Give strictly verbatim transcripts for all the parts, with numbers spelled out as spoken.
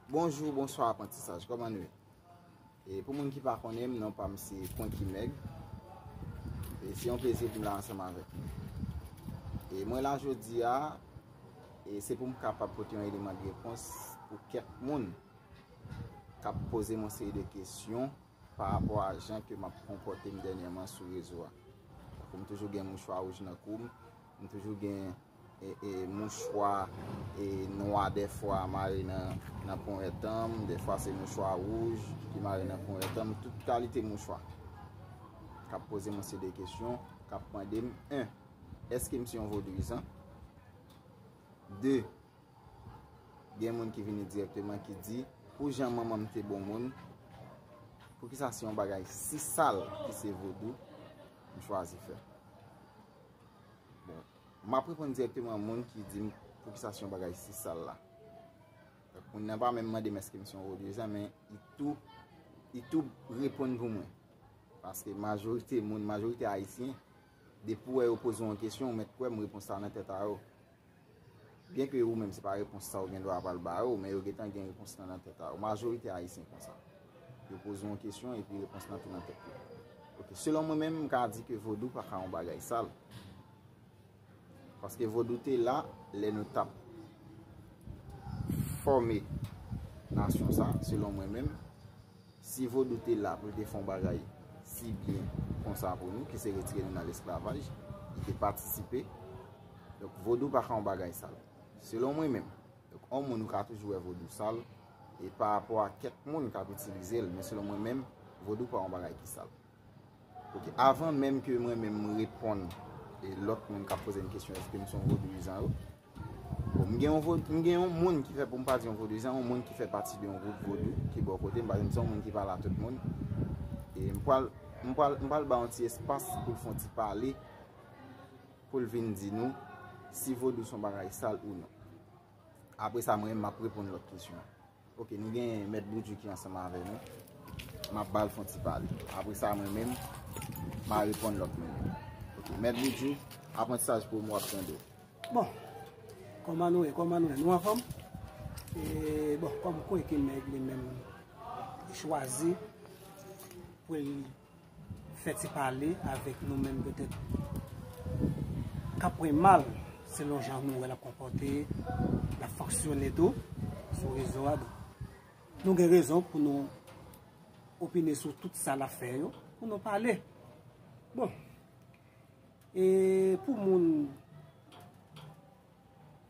Bonjou, bonswa aprantisaj, kòman nou ye? E pou moun ki pa konnen m, non pa m se Kwenki Mèg. E se yon plezi pou m la ansanm avèk nou. E mwen la jodi a, e se pou m kapab pote yon eleman de repons pou kèk moun k ap poze m yon seri de kesyon pa rapò a jan ke m ap konpòte m dènyèman sou rezo a. Tankou m toujou gen mouchwa wouj nan kou m, m toujou gen e, e, mouchwa e, nwa dèfwa mare nan, nan ponyèt an m, dèfwa se mouchwa wouj ki mare nan ponyèt an m, tout kalite mouchwa. K ap poze m yon seri de kesyon, k ap mande m, en, èske m se yon vodouyizan? De, gen moun ki vini dirèkteman ki di, pou jan manman m te bon moun, poukisa se yon bagay si sal ki se vodou m chwazi fè? Bon, m ap reponn dirèkteman moun ki di m poukisa se yon bagay si sal la. Donk, moun nan pa menm mande m èske m se yon vodouyizan, men li tou, li tou reponn pou mwen. Paske majorite moun, majorite ayisyen, depi w wè yo poze w yon kesyon, ou mèt kwè m repons sa nan tèt a yo. Byenke ou menm se pa repons sa ou gen dwa pral ba yo, men yo gentan gen repons lan nan tèt a yo. Majorite ayisyen konsa. Yo poze w yon kesyon epi repons lan tou nan tèt yo. Ok, selon mwen menm, m ka di ke vodou pa ka yon bagay sal. Paske vodou te la lè nou t ap fòme nasyon sa, selon mwen menm. Si vodou te la pou l te fè yon bagay si byen konsa pou nou, ki se retire nou nan lesklavaj, li te patisipe. Donk, vodou pa ka yon bagay sal. Selon mwen menm. Donk, yon moun ou ka toujou wè vodou sal, e pa rapò a kèk moun k ap itilize l, men selon mwen menm, vodou pa yon bagay ki sal. Ok, avan menm ke mwen menm m reponn e lòt moun k ap poze m kesyon èske m se yon vodouyizan yo. Bon, m gen yon vo-, m gen yon moun ki fè, pou m pa di yon vodouyizan, yon moun ki fè pati de yon gwoup vodou ki bò kote m, paske m se yon moun ki pale a tout moun. E m pral, m pral, m pral ba yon ti espas pou l fè yon ti pale, pou l vin di nou si vodou se yon bagay sal ou non. Apre sa, mwen menm, m ap reponn lòt kesyon. Ok, nou gen Mèt Boudjou ki ansanm avè nou. M ap ba l fè yon ti pale. Apre sa, mwen menm, m a reponn lòt moun yo. Ok, Mèt Boudjou, aprantisaj pou mwen w ap tande w. Bon, kòman nou ye? Kòman nou ye? Nou anfòm? E, bon, kòm Kwenki Mèg li menm, li chwazi pou l fè ti pale avèk nou menm petèt k ap wè mal selon jan nou wè l ap konpòte, l ap fonksyone tou sou rezo a. Bon, nou gen rezon pou nou opine sou tout sa l ap fè yo, pou nou pale. Bon, e pou moun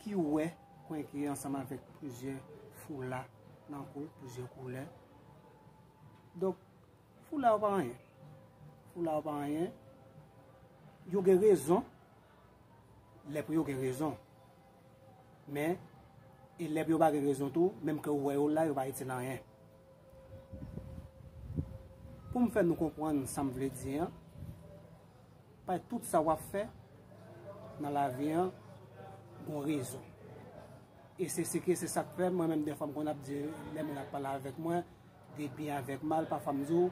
ki wè Kwenki ansanm avèk plizyè foula nan kou l, plizyè koulè. Donk, foula yo pa anyen. Foula yo pa anyen. Yo gen rezon. Lè pou yo gen rezon. Men, e lè pou yo pa gen rezon tou, menm ke ou wè yo la, yo pa itil anyen. Pou m fè nou konprann sa m vle di an, pa tout sa w ap fè nan lavi an gon rezon. E se, se ke se sa k fè mwen menm dèfwa m konn ap di lè moun ap pale avèk mwen, de byen avèk mal, pafwa m di w,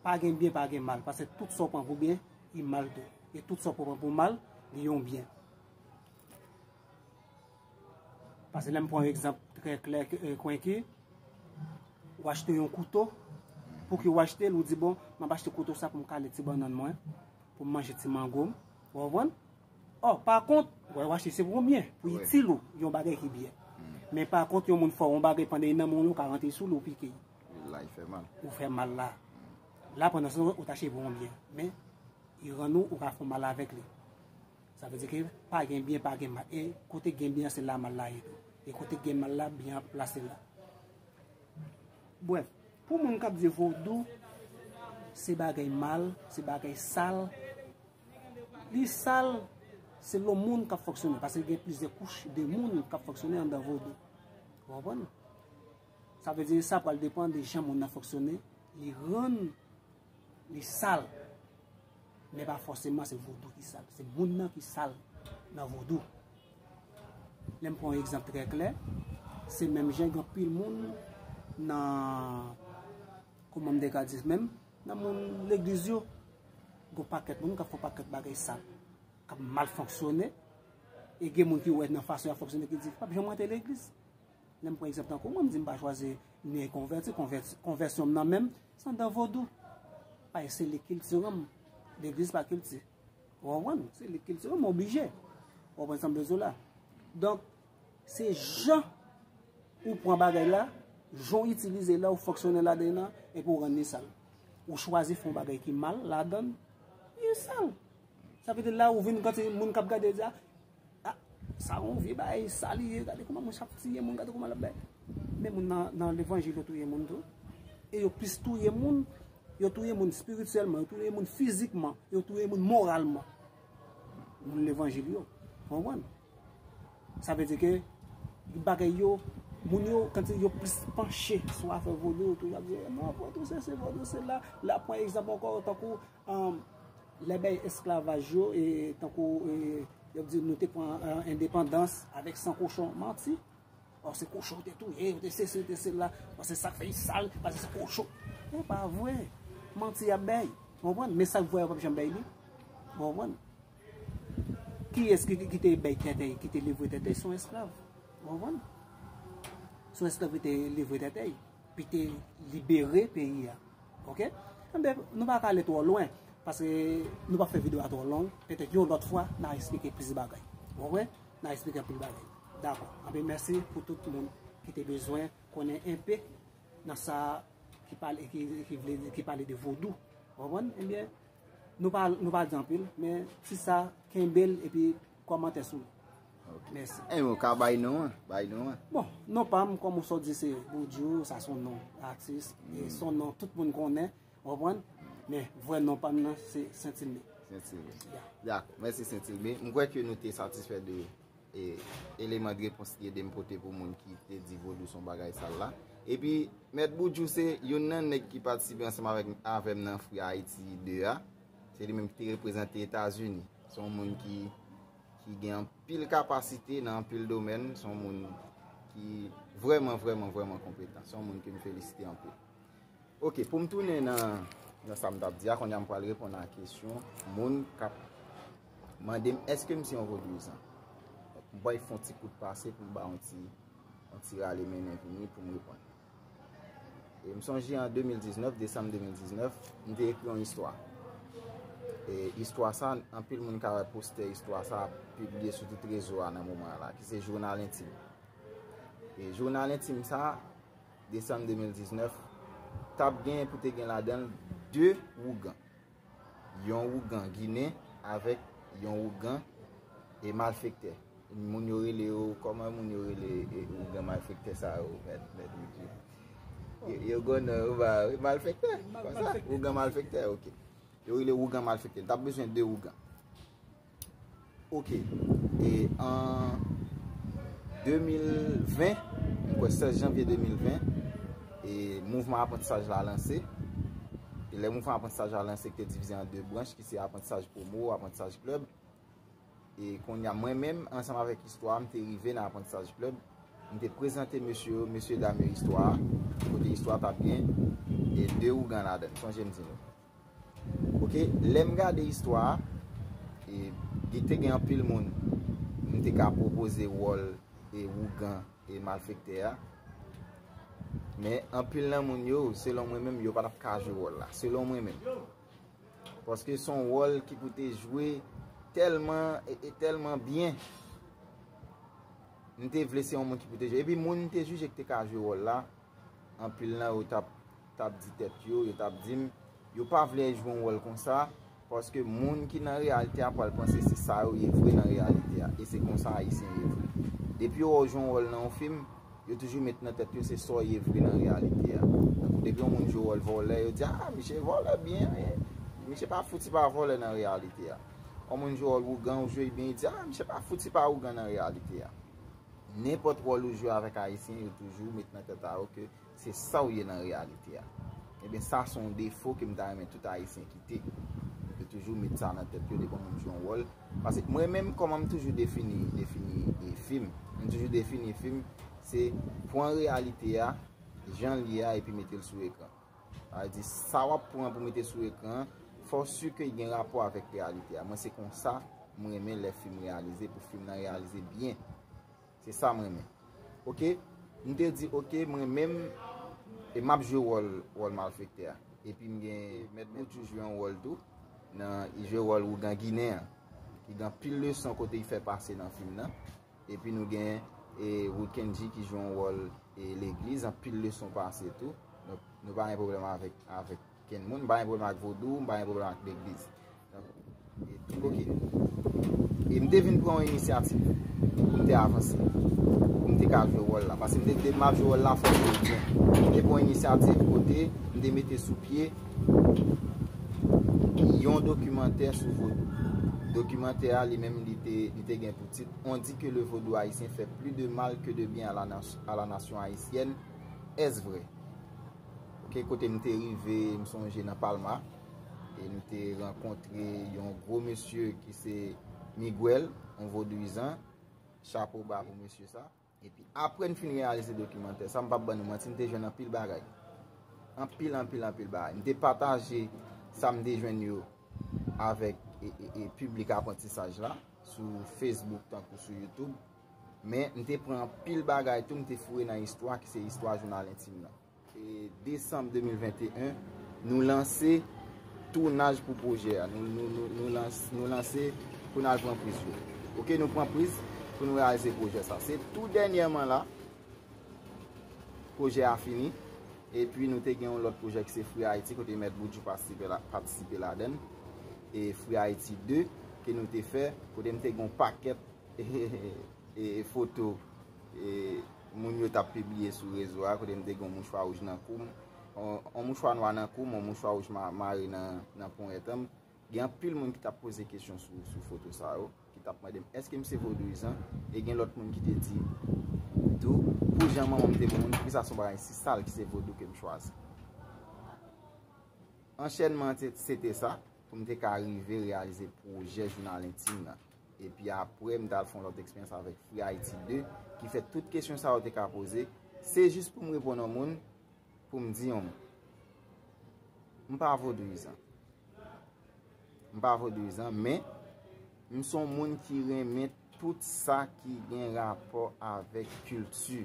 pa gen byen, pa gen mal, paske tout sa w pran pou byen, li mal tou. E tout sa w pran pou mal, li yon byen. Paske lè m pran yon egzanp trè klè, e, Kwenki, ou achte yon kouto, pou ki ou achte l, ou di, bon, m ap achte kouto sa pou m kale ti bannann mwen, pou m manje ti mango m, ou konprann? Ò, pa kont, wè, ou achte se pou yon byen, pou itil ou, yon bagay ki byen. Men pa kont, yon moun fè w yon bagay pandan li nan men w, ou ka rantre sou li, ou pike l. La, li fè mal. Ou fè mal la. La, pandan se tan, ou t achte pou yon byen. Men, li rann ou, ou ka fè mal avèk li. Sa vle di ke pa gen byen, pa gen mal. E kote gen byen, se la mal la ye tou. E kote gen mal la, byen an plase la. Brèf, pou moun k ap di vodou, se bagay mal, se bagay sal. Li sal, selon moun k ap fonksyone. Paske gen plizyè kouch de moun k ap fonksyone anndan vodou. Ou konprann? Sa vle di, sa pral depann de jan moun nan fonksyone. Li rann li sal. Men pa fòseman se vodou ki sal. Se moun nan ki sal nan vodou. Lè m pran yon egzanp trè klè, se menm jan gen anpil moun nan, kòman m te ka di menm, nan moun legliz yo. Gen pakèt moun k ap fè pakèt bagay sal, k ap mal fonksyone. E gen moun ki wè nan fason y ap fonksyone ki di, "P ap janm rantre legliz." Lè m pran egzanp tankou mwen, m di m pa chwazi ni konvèti, konvèti, konvèsyon m nan menm, se anndan vodou. Paske se li kilti m, legliz pa kilti. Ou konprann? Se li kilti m, oblije. Ou konprann sa m vle di w la? Donk, se jan ou pran bagay la, jan w itilize la, ou fonksyone ladan l, epi ou rann li sal. Ou chwazi fè yon bagay ki mal ladan l, li sal. Sa vle di la, ou vin gade moun k ap gade, di, "Ah, ah, sa yon vye bagay, sa li ye, gade kouman moun ap tiye moun, gade kouman l ap bay." Men moun nan, nan levanjil, yo touye moun tou. E yo plis touye moun, yo touye moun espirityèlman, yo touye moun fizikman, yo touye moun moralman. Moun levanjil yo, ou konprann? Sa vle di ke bagay yo, moun yo, kanti yo plis panche sou afè vodou, tou y ap di, "Non, vodou se, se vodou se la." La pran egzanp ankò, tankou, um, lè bay esklavaj yo, e tankou, e, y ap di, "Nou te pran, uh, endepandans avèk san kochon." Manti. Ò, se kochon te touye, te sesi, te sela. Ò, se sa k fè l sal, paske se kochon. E pa vre. Manti y ap bay. Ou konprann? Men sa k vre, yo p ap janm bay li. Ou konprann? Kiyès ki, ki te bay tèt li, ki te livre tèt li? Se yon esklav. Ou konprann? Se yon esklav ki te livre tèt li, pi te libere peyi a. Oke? Enben, nou pa ka ale twò lwen, paske nou pa fè videyo a twò long. Petèt yon lòt fwa, n a eksplike plis bagay. Ou konprann? N a eksplike anpil bagay. Dakò. Anpil mèsi pou tout moun ki te bezwen konnen enpe nan sa ki pale, ki, ki vle di, ki pale de vodou. Ou konprann? Ebyen, nou pa, nou pa di anpil, men ti sa, kenbe l epi kòmante sou li. Ok. Mèsi. E ou ka bay non an, bay non an. Bon, non pa m, kòm ou sot di, se Boudjou, sa se yon non atis, e se yon non tout moun konnen, ou konprann? Men vrè non pa m nan, se Sentilme. Sentilme. Ya. Dakò. Mèsi Sentilme. M kwè ke nou te satisfè de e, eleman de repons li ede m pote pou moun ki te di vodou se yon bagay sal la. Epi, Mèt Boudjou se youn nan nèg ki patisipe ansanm avèk, avè m nan Free Haiti de a. Se li menm ki te reprezante Etazini. Se yon moun ki, ki gen anpil kapasite nan anpil domèn. Se yon moun ki vrèman, vrèman, vrèman konpetan. Se yon moun ke m felisite anpil. Ok, pou m tounen nan, nan sa m t ap di a, kounye a m pral reponn a kesyon moun k ap mande m èske m se yon vodouyizan. Donk, m pral fè yon ti kout pase pou m ba yon ti, yon ti rale mennen vini pou m reponn. E m sonje an de mil diznèf, desanm de mil diznèf, m te ekri yon istwa. E istwa sa, anpil moun ka wè postè istwa sa pibliye sou tout rezo a nan moman an la, ki se Jounal Entim. E Jounal Entim sa, desanm de mil diznèf, t ap gen pou te gen ladan l de ougan. Yon ougan ginen avèk yon ougan e malfektè. Moun yo rele yo, kòman moun yo rele e ougan malfektè sa yo, mèt, mèt Wiki? Yo, yo gon non yo ba, malfektè, konsa? Ougan malfektè, ok. Yo rele ougan malfektè. L t ap bezwen de ougan. Ok. E an de mil ven, m kwè sèz janvye de mil ven, e mouvman aprantisaj la lanse. E lè mouvman aprantisaj la lanse, ki te divize an de branch, ki se aprantisaj pwomo, aprantisaj klèb. E kounye a, mwen menm, ansanm avèk istwa a, m te rive nan aprantisaj klèb. M te prezante mesye yo, mesye dam yo istwa a, kote istwa a t ap gen, e de ougan ladan l, sonje m di nou. Ok, lè m gade istwa a, e, gen, te gen anpil moun m te ka pwopoze wòl e ougan e malfektè a. Men anpil nan moun yo, selon mwen menm, yo pa t ap ka jwe wòl la. Selon mwen menm. Paske se yon wòl ki pou te jwe tèlman, e, e tèlman byen. M te vle se yon moun ki pou te jwe. Epi moun m te jije ki te ka jwe wòl la, anpil nan yo t ap, t ap di tèt yo, yo t ap di m, yo pa vle jwe yon wòl konsa, paske moun ki nan reyalite a pral panse se sa yo ye vre nan reyalite a, e se konsa Ayisyen ye vre. Depi yo wè w jwe yon wòl nan yon fim, yo toujou met nan tèt yo se sa w ye vre nan reyalite a. Tankou depi yon moun jwe wòl vòlè, yo di, "Ah, misye vòlè byen, men misye pa fouti pa vòlè nan reyalite a." Yon moun jwe wòl ougan, ou jwe byen, yo di, "Ah, misye pa fouti pa ougan nan reyalite a." Nenpòt wòl ou jwe avèk Ayisyen, yo toujou met nan tèt a yo ke se sa w ye nan reyalite a. Ebyen, sa se yon defo ke m ta renmen tout Ayisyen kite. Yo toujou met sa nan tèt yo depi yon moun jwe yon wòl. Paske mwen menm, kòman m toujou defini, defini, e, fim? M toujou defini fim, se pran reyalite a, jan l ye a, epi mete l sou ekran. Sa vle di, sa w ap pran pou mete sou ekran an, fò w si ke l gen rapò avèk reyalite a. Mwen, se konsa m renmen lè fim reyalize, pou fim nan reyalize byen. Se sa m renmen. Ok? M te di, oke, mwen menm, e m ap jwe wòl, wòl malfektè a. Epi m gen Mèt Boudjou jwe yon wòl tou, nan, li jwe wòl ougan ginen an, ki gen anpil leson kote li fè pase nan fim nan. Epi nou gen e, Wood Kendji ki jwe yon wòl e, legliz, anpil leson pase tou. Donk, nou pa gen pwoblèm avèk, avèk kenn moun, m pa gen pwoblèm ak vodou, m pa gen pwoblèm ak legliz. Donk, e, oke. E m te vin pran yon inisyativ pou m te avanse, pou m te ka jwe wòl la. Paske m te di m ap jwe wòl la, fò m jwe l byen. M te pran yon inisyativ kote m te mete sou pye yon dokimantè sou vodou. Dokimantè a, li menm, li te, li te gen pou tit On dit que le vaudou haïtien fait plus de mal que de bien à la, na- à la nation haïtienne. Est-ce vrai? Ok, kote m te rive, m sonje nan Palma, e m te rankontre yon gwo mesye ki se Miguel, yon vodouyizan. Chapo ba pou mesye sa. Epi apre n fin reyalize dokimantè sa, m p ap ban nou manti, m te jwenn anpil bagay. Anpil, anpil, anpil bagay. M te pataje sa m te jwenn yo avèk e, e, e, piblik aprantisaj la sou Facebook tankou sou YouTube. Men m te pran anpil bagay tou, m te foure nan istwa ki se istwa jounal entim nan. E desanm de mil venteyen, nou lanse tounaj pou pwojè a. Nou, nou, nou, nou, lans, nou lanse pou n al pran priz yo. Ok, nou pran priz pou nou reyalize pwojè sa. Se tou dènyèman la, pwojè a fini. Epi nou te gen yon lòt pwojè ki se Free Haiti, kote Mèt Boudjou patisipe la, patisipe ladan l. E Free Haiti de, ke nou te fè, kote m te gen yon pakèt e, e foto e, moun yo t ap pibliye sou rezo a, kote m te gen yon mouchwa wouj nan kou m, yon, yon mouchwa nwa nan kou m, yon mouchwa wouj ma- mare nan, nan ponyèt an m. Gen anpil moun ki t ap poze kesyon sou, sou foto sa yo, ki t ap mande m èske m se vodouyizan, e gen lòt moun ki te di tou, pou jan manman m te bon moun, poukisa se yon bagay si sal ki se vodou ke m chwazi? Anchènman an te- se te sa, pou m te ka rive reyalize pwojè jounal entim nan. Epi apre, m t al fè yon lòt eksperyans avèk Free Haiti de, ki fè tout kesyon sa yo te ka poze. Se jis pou m reponn yon moun, pou m di yon moun. M pa vodouyizan. M pa vodouyizan, men m se yon moun ki renmen tout sa ki gen rapò avèk kilti.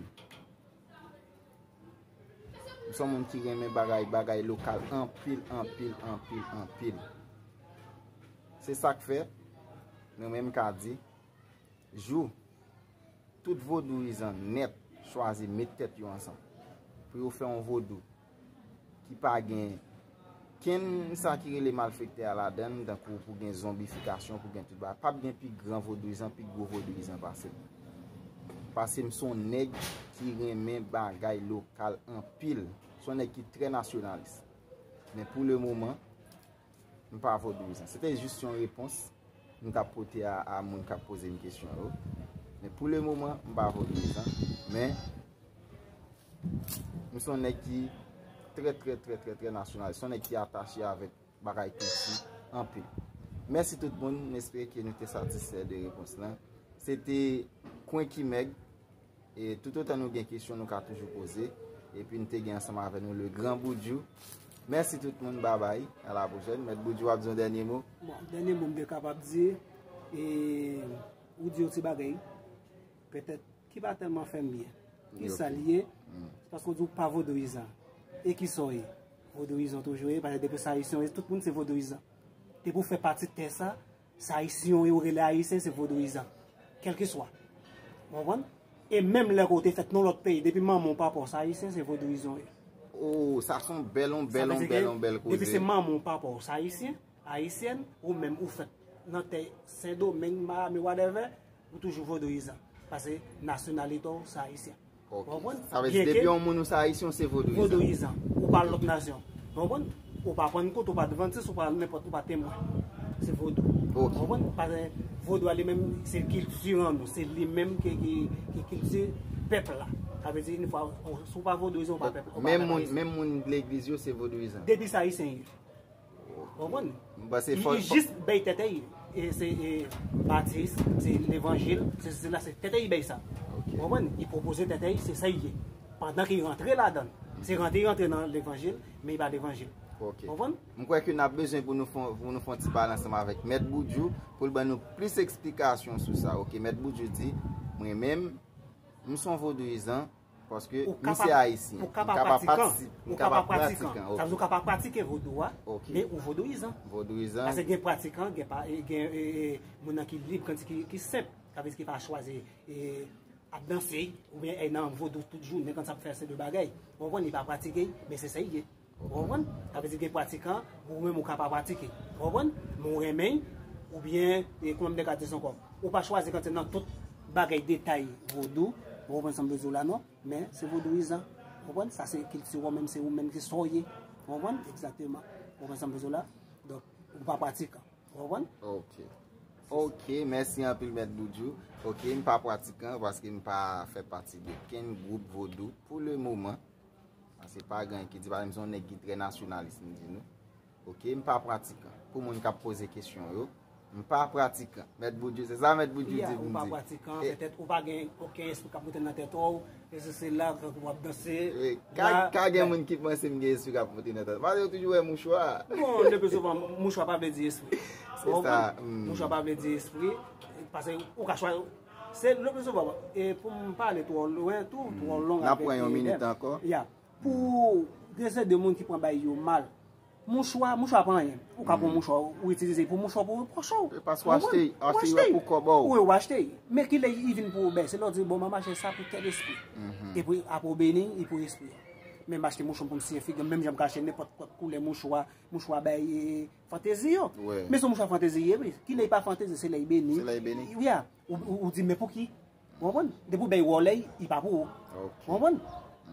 M se yon moun ki renmen bagay, bagay lokal anpil, anpil, anpil, anpil. Se sa k fè, mwen menm m ka di, jou tout vodouyizan nèt chwazi met tèt yo ansanm pou yo fè yon vodou ki pa gen kenn sa ki rele malfektè a ladan l, tankou pou gen zonbifikasyon, pou gen tout bagay. P ap gen pi gran vodouyizan, pi gwo vodouyizan pase m. Pase m se yon nèg ki renmen bagay lokal anpil. Se yon nèg ki trè nasyonalis. Men pou le moman, m pa vodouyizan. Se te jis yon repons m t ap pote a, a moun k ap poze m kesyon yo. Men pou le moman, m pa vodouyizan. Men, m se yon nèg ki trè, trè, trè, trè, trè nasyonalis. Se yon nèg ki atache avèk bagay kilti anpil. Mèsi tout moun. M espere ke nou te satisfè de repons lan. Se te Kwen ki Mèg. E toutotan nou gen kesyon, nou ka toujou poze. Epi n te gen ansanm avè nou le gran Boudjou. Mèsi tout moun, babay, a la pwochèn. Mèt Boudjou, w ap di yon dènye mo? Bon, dènye mo m te kapab di, e, ou di yon ti bagay, petèt, ki pa tèlman fè m byen. Ki sa l ye? Se paske w di w pa vodouyizan. E ki sa w ye? Vodouyizan toujou ye, paske depi se ayisyen w ye, tout moun se vodouyizan. Depi w fè pati tè sa, se ayisyen w ye, ou rele ayisyen, se vodouyizan. Kèlkeswa. Ou konprann? E menm lè ke w te fèt nan lòt peyi, depi manman w, papa w se ayisyen, se vodouyizan w ye. Oh, sa se yon bèl, yon bèl, yon bèl, yon bèl koze. Depi se manman w, papa w se ayisyen, ayisyèn, ou menm ou fèt nan tè Sendomeng, Miami, whatever, ou toujou vodouyizan. Paske nasyonalite w se ayisyen. Ok. Ou konprann? Sa vle di depi yon moun ou se ayisyen, ou se vodouyizan. Vodouyizan. Ou pa lòt nasyon. Ou konprann? Ou pa pannkot, ou pa advantis, ou pa nenpòt, ou pa temwen. Se vodou. Ok. Ou konprann? Paske vodou a li menm, se kilti an nou. Se li menm ki, ki, ki kilti pèp la. Sa vle di, yon fwa, si w pa vodouyizan, ou pa pèp, ou pa pèp ayisyen. Menm moun, menm moun legliz yo, se vodouyizan. Depi se ayisyen ye. Ou konprann? Li jis bay tèt li. E se, e, batis, se levanjil, se, se la, se tèt li bay sa. Ou konprann? Li pwopoze tèt li, se sa li ye. Pandan ke li rantre ladan l. Se rantre, li rantre nan levanjil, men li pa levanjil. Ou konprann? M kwè ke n ap bezwen pou nou fè, pou nou fè yon ti pale ansanm avèk Mèt Boudjou, pou l ban nou plis eksplikasyon sou sa. Ok, Mèt Boudjou di, mwen menm, m se yon vodouyizan, Paske ou ka pa, se ayisyen, ou ka pa pratikan, ou ka pa pratikan. Sa vle di ou ka pa pratike vodou a, men ou vodouyizan. Vodouyizan. Paske gen pratikan, gen pa, gen e, e, moun nan ki lib, kanti ki, ki senp. Sa vle di ki pa chwazi e, ap danse, oubyen e nan vodou tout jounen kanti ap fè se de bagay. Ou konprann, li pa pratike, men se sa li ye. Ou konprann? Sa vle di gen pratikan, ou menm ou ka pa pratike. Ou konprann? Men ou renmen, oubyen, e, kòman m te ka di sa ankò? Ou pa chwazi kanti nan tout bagay detay vodou, ou konprann sa m vle di w la non? Men se vodouyizan. Ou konprann? Sa se kilti w menm, se ou menm, se sa w ye. Ou konprann? Egzakteman. Ou konprann sa m vle di w la? Donk, ou pa pratikan. Ou konprann? Ok. Ok, mèsi anpil, Mèt Boudjou. Ok, m pa pratikan paske m pa fè pati de kenn gwoup vodou pou le moman. Paske pa gen ki di, pa egzanp, se yon nèg ki trè nasyonalis, m di nou. Ok, m pa pratikan. Pou moun k ap poze kesyon yo, m pa pratikan. Mèt Boudjou, se sa Mèt Boudjou di pou m di. Ou pa pratikan, petèt ou pa gen okenn espri k ap monte nan tèt ou, e se, se la, kankou w ap danse. Wi, ka, ka gen moun ki panse m gen espri k ap monte nan tèt. Paske yo toujou wè mouchwa. Bon, le pli souvan, mouchwa pa vle di espri. Se sa. Mouchwa pa vle di espri, paske ou ka chwazi, se le pli souvan, e pou m pale twò lwen tou, twò long. N ap pran yon minit ankò. Ya. Pou gen se de moun ki pran bagay yo mal. Mouchwa, mouchwa pa anyen. Ou ka pran mouchwa, ou itilize pou mouchwa pou pòch ou. E paske w achte, achte yo pou kòb ou. Wi, ou achte. Men ki lè li vin pou ou bèl, se lè w di, bon, m ap mache sa pou tèl espri. Epi apre w beni, li pou espri. Men m achte mouchwa pou m siye figi m, menm jan m ka achte nenpòt, nenpòt koulè mouchwa, mouchwa bay, e, fantezi yo. Men se yon mouchwa fantezi ye, wi. Ki lè li pa fantezi, se lè li beni. Se lè li beni. Wi, a. Ou, ou, ou di, men pouki? Ou konprann? Depi w bay wòl, li pa pou ou. Ou konprann?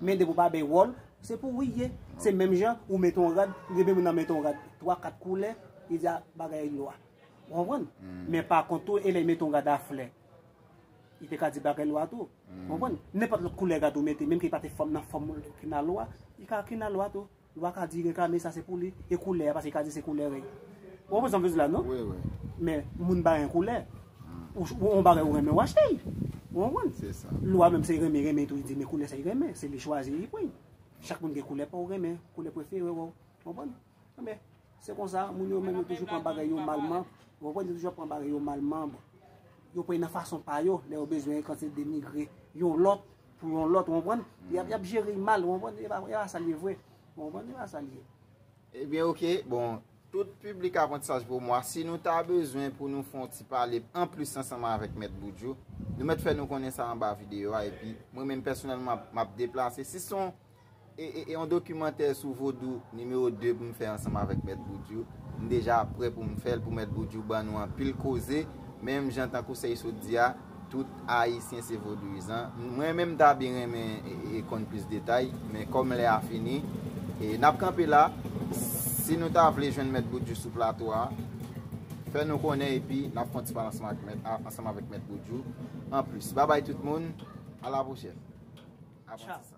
Men depi w pa bay wòl, se pou ou li ye. Se menm jan ou mete yon rad, gen moun nan mete yon rad twa, kat koulè, li di a bagay lwa. Ou konprann? Men pa kont tou, e lè li mete yon rad a flè, li te ka di bagay lwa tou. Ou konprann? Nenpòt lòt koulè rad ou mete, menm ke li pa te fòm nan fòm ki nan lwa, li ka ki nan lwa tou. Lwa ka di reklame sa se pou li, e koulè a, paske li ka di se koulè rèy. Ou konprann sa m vle di la, non? Wi, wi. Men moun pa gen koulè. Ou, ou, yon bagay ou renmen, ou achte l. Ou konprann? Se sa. Lwa menm se renmen, renmen tou, li di, men koulè sa li renmen, se li chwazi, li pran. Chak moun gen koulè pa w renmen, koulè prefere w, ou konprann? Men, se konsa, moun yo menm yo toujou pran bagay yo malman, ou konprann, yo toujou pran bagay yo malman, bon. Yo pran nan fason pa yo, lè yo bezwen kanti denigre yon lòt, pou yon lòt, ou konprann? Y ap, y ap jere l mal, ou konprann? E pa, e pa sa l ye vre. Ou konprann? E pa sa l ye. Ebyen, ok, bon, tout piblik Aprantisaj pou mwa, si nou ta bezwen pou nou fè yon ti pale anplis ansanm avèk Mèt Boudjou, nou mèt fè nou konnen sa anba videyo a, epi mwen menm pèsonèlman, m ap, m ap deplase. Si se yon e, e, e yon dokimantè sou vodou nimewo de pou m fè ansanm avèk Mèt Boudjou. M deja prè pou m fè l pou Mèt Boudjou ban nou anpil koze, menm jan tankou sa li sot di a, tout ayisyen se vodouyizan. Mwen menm m ta byen renmen e, e, konn plis detay, men kòm lè a fini, e n ap kanpe la. Si nou ta vle jwenn Mèt Boudjou sou plato a, fè nou konnen epi n ap fè yon ti pale ansanm ak Mèt, a, ansanm avèk Mèt Boudjou anplis. Babay tout moun, a la pwochèn. Aprantisaj.